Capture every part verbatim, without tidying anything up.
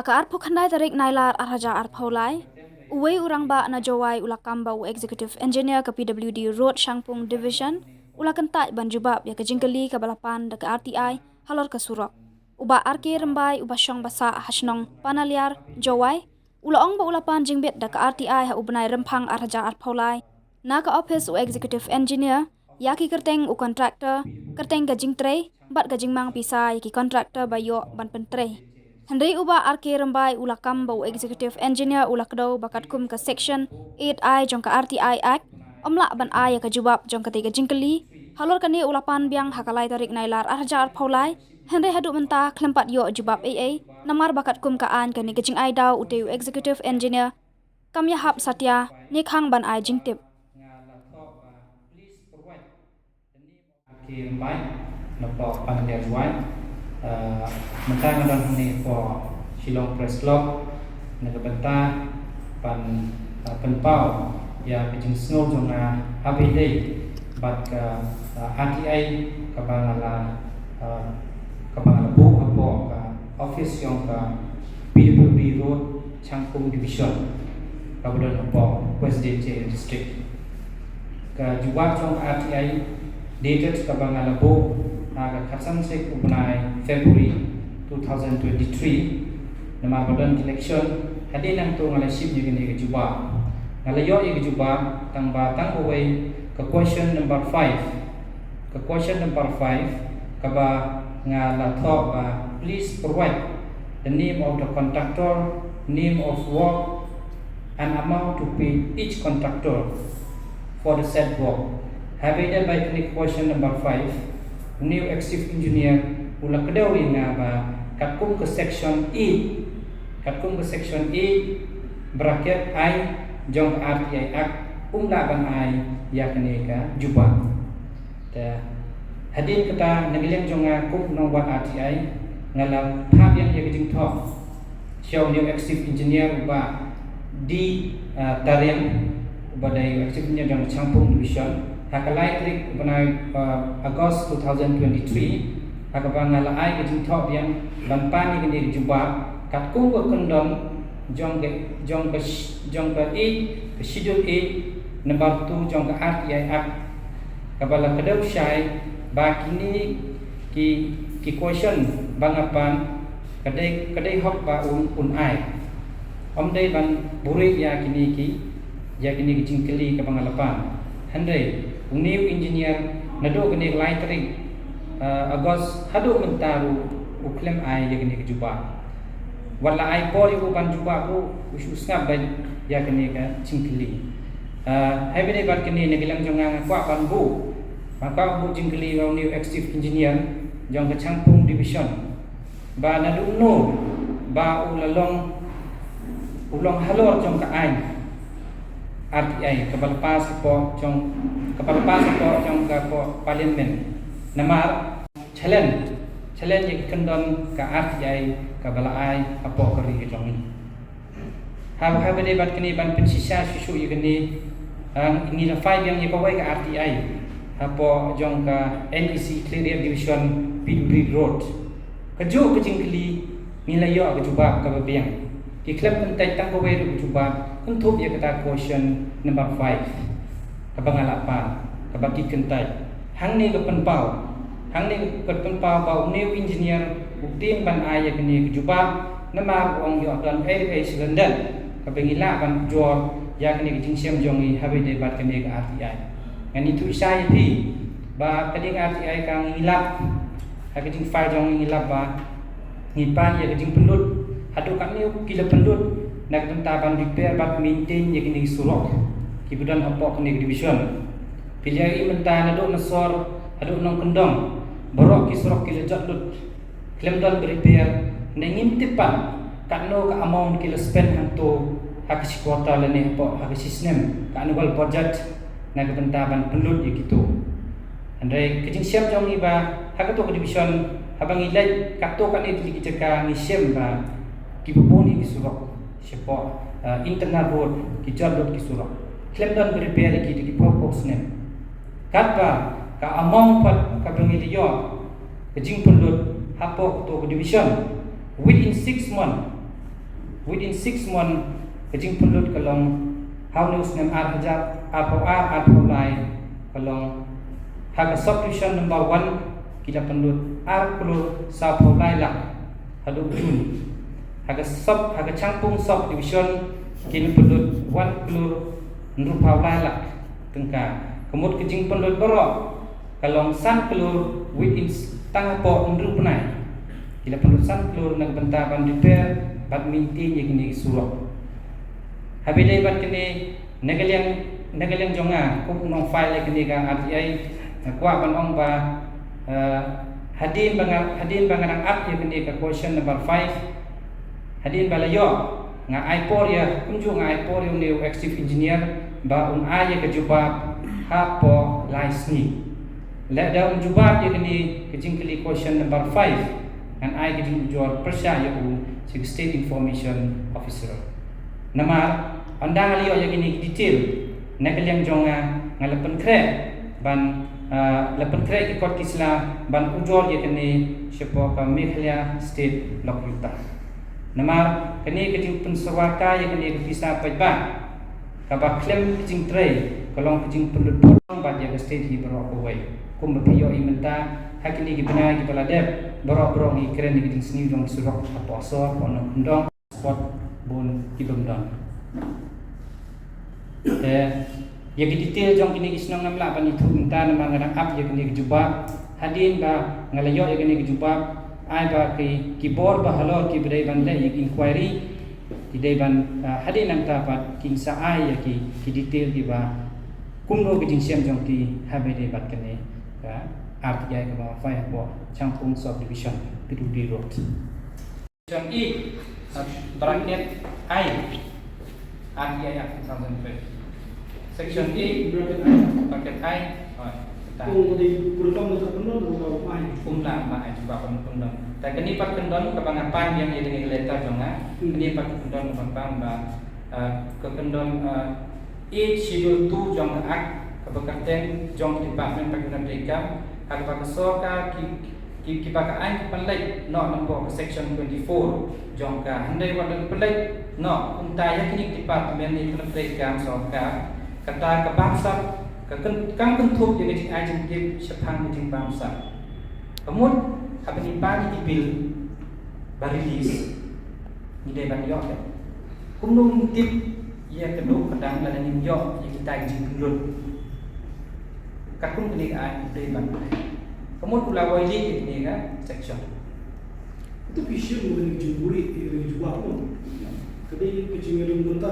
Ka arphew khyndai tarik Nailar arhajar arphew lai, uwei u rangbah na Jowai u la kam ba u Executive Engineer ka P W D Road Shangpung Division u la kyntait ban jubab ïa ka jingkylli kaba la pan da ka R T I halor ka surok. U Bah R K Rymbai uba shong ba sah ha shnong Panaliar, Jowai, u la ong ba u la pan jingbit da ka R T I ha u bnai Rymphang arhajar arphew lai na ka ophis u Executive Engineer ïa ki kyrteng u contractor, kyrteng ka jingtrei bad ka jingmang pisa ïa ki contractor ba ïoh ban pyntrei. Hynrei u Bah R K Rymbai u la kam ba u Executive Engineer u la kdew ba katkum ka Section eight I jong ka R T I Act, ym lah ban ai ïa ka jubab jong katei ka jingkylli. Halor kane u la pan biang ha ka lai tarik Nailar arhajar arphew lai, hynrei haduh mynta khlem pat ïoh jubab ei ei, namar ba katkum ka aiñ kane ka jingai daw utei u Executive Engineer kam ïahap satia ne khang ban ai jingtip. Ki bai na pok pan dia juai. Mynta nga don hangne pok Shillong Press Club na ka bynta ban, ah, pynpaw ïa ka jingsngew jong nga ha ba ïadei bad ka, ah, R T I kaba nga la, ah, kaba nga la buh hapoh ka office jong ka P W D Road, Shangpung Division, kaba don hapoh West Jaintia District. Ka jubab jong ka R T I dated kaba nga la buh ha ka khatsan sik u bnai February two thousand twenty-three. Namar ba don election, hadien nangta nga la shim ïa kane ka jubab. Nga la ïoh ïa ka jubab tang ba tang kawei ka question number five. Ka question number five kaba nga la thoh ba, please provide the name of the contractor, name of work, and amount to pay each contractor for the said work. Haba ïadei bad kane ka question number five, une u Executive Engineer u la kdew ïa nga ba katkum ka Section eight, katkum ka Section eight bracket I jong ka R T I Act, um lah ban ai ïa kane ka jubab. Te hadien kata, na ka liang jong nga kum u nongwad R T I, nga la phah biang ïa ka jingthoh sha une u Executive Engineer u Bah D, ah, Tariang, uba dei u Executive Engineer jong Shangpung Division, ha ka lai tarik u bnai, ah, August two thousand twenty-three, ha kaba nga la ai ka jingthoh biang ban pan ïa kane ka jubab katkum ka kyndon jong ka, jong ka sh-, jong ka eight, ka Schedule eight, number two jong ka R T I Act, kaba la kdew shai ba kine ki, ki question ba nga pan ka dei, ka dei hok ba un, un ai. Ym dei ban buhrieh ïa kine ki, ïa kine ki jingkylli kaba nga la pan. Hynrei une u engineer naduh kane ka lai tarik, ah, August haduh mynta ruh u khlem ai ïa kane ka jubab. Wat la ai por ïa u ban jubab ruh u shu sngap beit ïa kane ka jingkylli. Ah, haba ïadei bad kane, na ka liang jong nga nga kwah ban buh, nga kwah buh jingkylli ïa une u Executive Engineer jong ka Shangpung Division ba naduh no ba u la long, u long halor jong ka aiñ R T I kaba la pass hapoh jong, kaba la pass hapoh jong ka, hapoh Parliament. Namar challenge, challenge ïa ki kyndon ka R T I kaba la ai hapoh ka ri ka jong ngi. Haba, haba ïadei bad kane, ban pynshisha shuh shuh ïa kane, ah, ngi la phai biang ïa kawei ka R T I hapoh jong ka N E C Khliehriat Division, P W D Road. Kajuh ka jingkylli ngi la ïoh ka jubab kaba biang. Ki khlem kyntait tang kawei ruh ka jubab, kynthup ïa kata question number five kaba nga la pan, kaba ki kyntait. Hangne ka pynpaw, hangne ka pynpaw ba une u engineer u tieng ban ai ïa kane ka jubab, namar u ong ïoh don ei ei shi lyndet kaba ngi lah ban ujor ïa kane ka jingshem jong ngi haba ïadei bad kane ka R T I. Ngan ïathuh shisha ïa phi ba kane ka R T I ka ngi lap, ha ka jingfile jong ngi ngi lap ba ngi pan ïa ka jingpynlut haduh katne ki la pynlut na ka bynta ban repair bad maintain ïa kine ki surok kiba don hapoh kane ka division. Phi la ïohi mynta naduh na sor haduh nongkyndong, baroh ki surok ki la jot lut, khlem don ba repair, ne ngim tip pat katno ka amount ki la spend hangto ha ka shi quarter lane hapoh ha ka shi snem, katno ka la budget na ka bynta ban pynlut ïa kito. Hynrei ka jingshem jong ngi ba ha kato ka division, haba ngi leit katto katne tylli ki jaka, ngi shem ba kiba bun ïa ki surok shapoh, ah, internal road, ki jot lut ki surok, khlem don ba repair ïa ki da ki phew phew snem. Katba ka amount pat kaba ngi la ïoh ka jingpynlut hapoh kato ka division, within six months Within six months, ka jingpynlut ka long ha une u snem ar hajar arphew ar arphew lai, ka long ha ka subdivision number one, ki la pynlut ar klur sawphew lai lak haduh June. Ha ka sub, ha ka Changpung subdivision, ki la pynlut one klur hynriewphew lai lak tyngka. Ka mut ka jingpynlut baroh ka long san klur within tang hapoh hynriew bnai. Ki la pynlut san klur na ka bynta ban repair bad maintain ïa kine ki surok. Haba ïadei bad kine, na ka liang, na ka liang jong nga kum u nongfile ïa kane ka R T I, nga kwah ban ong ba, eh, hadien ba nga, hadien ba nga dang ap ïa kane ka question number five, hadien ba la ïoh, nga ai por ïa, kumjuh nga ai por ïa une u executive engineer ba un ai ïa ka jubab hapoh lai sngi. Lada um jubab ïa kane ka jingkylli question number five, ngan ai ka jingujor pyrshah ïa u sha ka State Information Officer. Namar ynda nga la ïoh ïa kine ki detail, na ka liang jong nga, nga la pynkhreh ban, ah, la pynkhreh ki kot ki sla ban ujor ïa kane shapoh ka Meghalaya State Lok Uyuttah. Namar kane ka jingpynsyrwa ka ïa kane ka pisa paidbah kaba khlem ka jingtrei, ka long ka jingpynlut bad ïa ka state hi baroh kawei. Kumba phi ïohi mynta, ha kine ki bnai kiba la dep, baroh baroh ngi kren ïa ka jingsniew jong ki surok hapoh sor, hapoh nongkyndong, spot bun ki bym don. Te ïa ki detail jong kine ki shnong ngam lah ban ïathuh mynta namar nga dang ap ïa kine ki jubab. Hadien ba nga la ïoh ïa kine ki jubab, ai ba ki, ki bor ba halor kiba dei ban leh ïa ki inquiry, ki dei ban, ah, hadien nangta pat kin sa ai ïa ki, ki detail kiba kumno ka jingshem jong ki haba ïadei bad kane ka R T I kaba file hapoh Changpung Subdivision, P W D Road. Section E, uh, bracket I, R T I Act two thousand twelve. Section E, bracket I. Bracket I. Oh, ta. Oh, di pura kam na pun don, pura kam ai. Kum la ma ai, cuba pun pun don. Ta kani pat kyndon kaba nga pan ïa kane ka letter jong nga. Hmm. Kani pat kyndon kaba pan ba, uh, ka kyndon, uh, Eighth Schedule two jong ka Act kaba kyrteng jong ka Department ba ki nongtrei kam, ha kaba ka sorkar ki, ki, kiba ka aiñ ki pynleit noh napoh ka Section twenty-four jong ka. Hynrei wat la pynleit noh kumta ïa kine ki department ne ki nongtrei kam sorkar, kata ka bamsap ka kyn-, kam kynthup ïa ka jingai jingtip shaphang ka jingbamsap. Ka mut haba ngi pan ïa ki bill ba release, ngi dei ban ïoh, kumno ngin tip ïa ka duh ka dang lada ngim ïoh ïa kita ki jingpynlut? Katkum kane ka aiñ u dei ban ai. Ka mut u la violate ïa kane ka section. Itu ka issue mo kane ka jingbuhrieh ïa kane ka jubab mo. Ka dei ka jingïalam bynta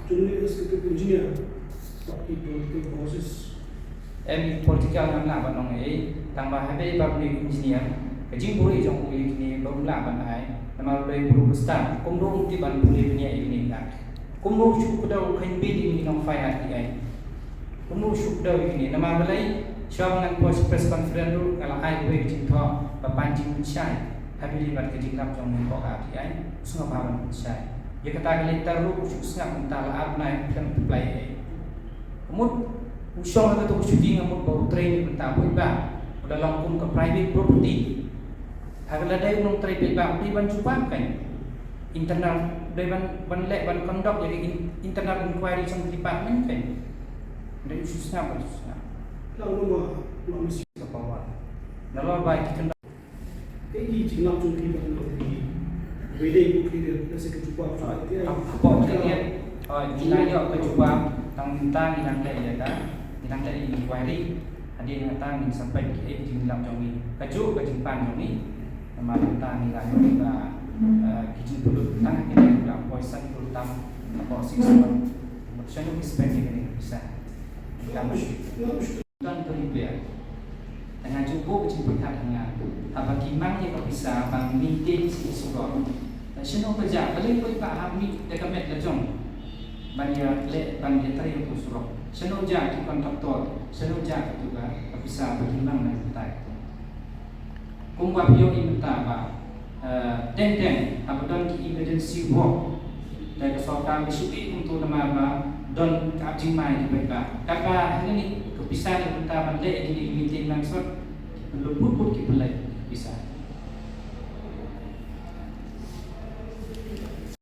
jong une u executive engineer bad ki political bosses. Em, political ngam lah ban ong ei, tang ba haba ïa ba une u engineer, ka jingbuhrieh jong u ïa kine ba um lah ban ai, namar u dei u briew ba stad, kumno um tip ban pule bniah ïa kine ki act. Kumno u shu kdew u kheiñ beit ïa kine ki nongfile R T I. Kumno u shu kdew ïa kine, namar balei, shuwa ba ngan poi sha press conference ruh, nga la ai kawei ka jingthoh ba pan jingpynshai. Haba ïadei bad ka jinglap jong une u R T I, u sngewbha ban pynshai. Ïa kata ka letter ruh u shu sngap mynta la ar bnai khlem reply ei. Ka mut u shong ha kato ka shuki, nga mut ba u trei na ka bynta paidbah, u la long kum ka private property. Haba la dei u nongtrei paidbah u dei ban jubab kein. Internal, u dei ban, ban leh, ban conduct ïa ka in-, internal inquiry jong ka department kein. Dei u shu sngap, u shu sngap. Ka power. Nalor ba ki kyndon Kaei ki jinglap jong phi ban long phi, ba dei ko phi de, lehse ka jubab jong phi. Hapoh phi de, oh, ngi la ïoh ka jubab, tang mynta ngi dang leh ïa ka, ngi dang leh ïa ka inquiry. Hadien nangta ngin sa peit kiei ki jinglap jong ngi. Kajuh ka jingpan jong ngi. Namar mynta ngi la ïoh ka, eh, ki jingpynlut tang ki dei ka poi san klur tam hapoh six month. Shano ngi spend ïa kane ka pisa? Don to repair. Te nga ju buh ka jingpyrkhat ha nga, haba ki mang ïa ka pisa ban maintain ïa ki surok, la shano ka jia, balei paidbah hap mih da ka met la jong ban ïa leh, ban ïa trei ïa ka surok? Shano jia ki contractor, shano jia katu ka pisa ba ki mang na ka bynta katu? Kumba phi ïohi mynta ba, eh, teng teng haba don ki emergency work, te ka sorkar ka shu ïeh kumto namar ba don ka ap jingmai ki paidbah. Katba hangne ka pisa ka bynta ban leh ïa kine ki maintenance, ki pynlut bun bun ki pynleit ka pisa.